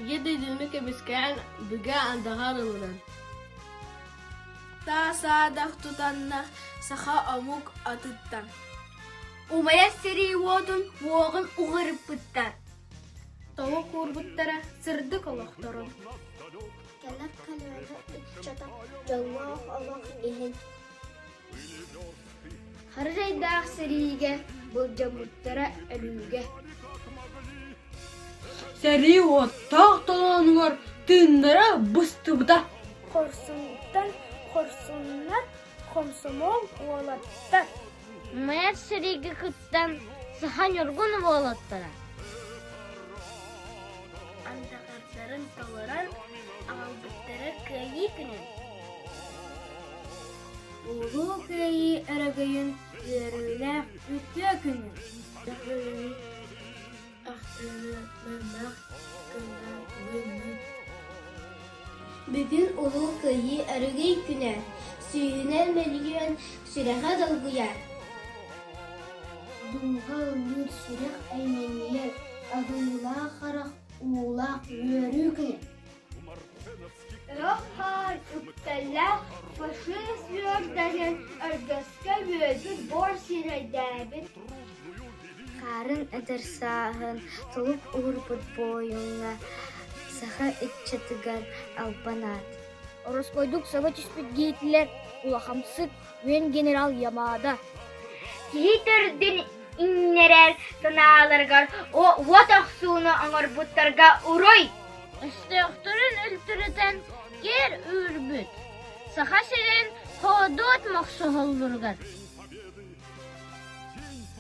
Ийэ дойдуну көмүскээн быга андаҕар ылынан Таа-саадах тутаннар саха омук атыттан Умайар сэрии уотун уоҕун уҕарыппыттар Тоҕо куурбуттара сырдык олохторун Кэлэр көлүөнэ ыччата дьоллоох олох иһин Харыһайдаах сэриигэ былдьаммыттара өлүүгэ Сэрии уоттаах толоонугар тыыннара быстыбыта. Хорсунтан хорсуннар, хомсомуол уолаттар. Мэр сэриигэ кыттан саха ньургун уолаттара. Андаҕардарын толорон аҕалбыттара Кыайыы күнүн. Улуу Кыайыы өрөгөйүн үөрүүлээх үтүө күнүн! Бүгүн Улуу Кыайыы өрөгөй күнэ, сүүһүнэн мөлүйүөн сүрэҕэ долгуйар. Дууһа ыллыыр сүрэх эймэҥнийэр, аһыылаах харах уулаах үөрүү күнэ. Ыраах хаар үктэллээх фашист үөрдэрин өргөскө үөдүт бор сирэйдээбит Хаарын эдэр сааһын толук уурбут буойуҥҥа саха ыччатыгар албан аат. Ороспойдук саба түспүт Гитлер улахамсык үөн генерал Ямада. Киһи төрдүн иҥнэрэр санааларыгар уот охсууну оҥорбуттарга уруй! Өстөөхтөрүн үлтүрүтэн киэр үүрбүт, Саха сирин хоодуот мохсоһоллоругар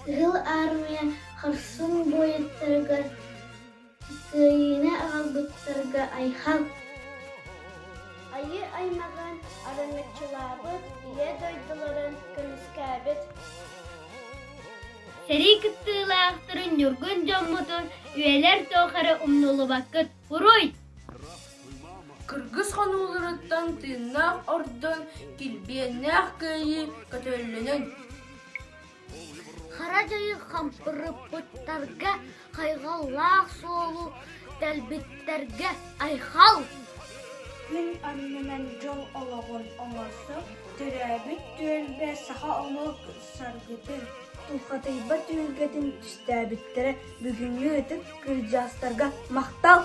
Кыһыл Аармыйа хорсун буойуттарыгар Кыайыыны аҕалбыттарга айхал! Айыы аймаҕын араҥаччылаабыт, Ийэ дойдуларын көмүскээбит Сэрии кыттыылаахтарын ньургун дьоммутун үйэлэр туох эрэ умнуллубаккыт уруй! Кыргыс хонууларыттан тыыннаах ордон, килбиэннээх кыайыы көтөллөнөн Хара дьайы хампырыппыттарга хайҕаллаах суолу тэлбиттэргэ айхал! Күн аннынан дьол олоҕун оҥорсор, төрөөбүт түөлбэ саха омук саргытын, тулхатыйбат түһүлгэтин түстээбиттэрэ бүгүҥҥү ытык кырдьаҕастарга махтал!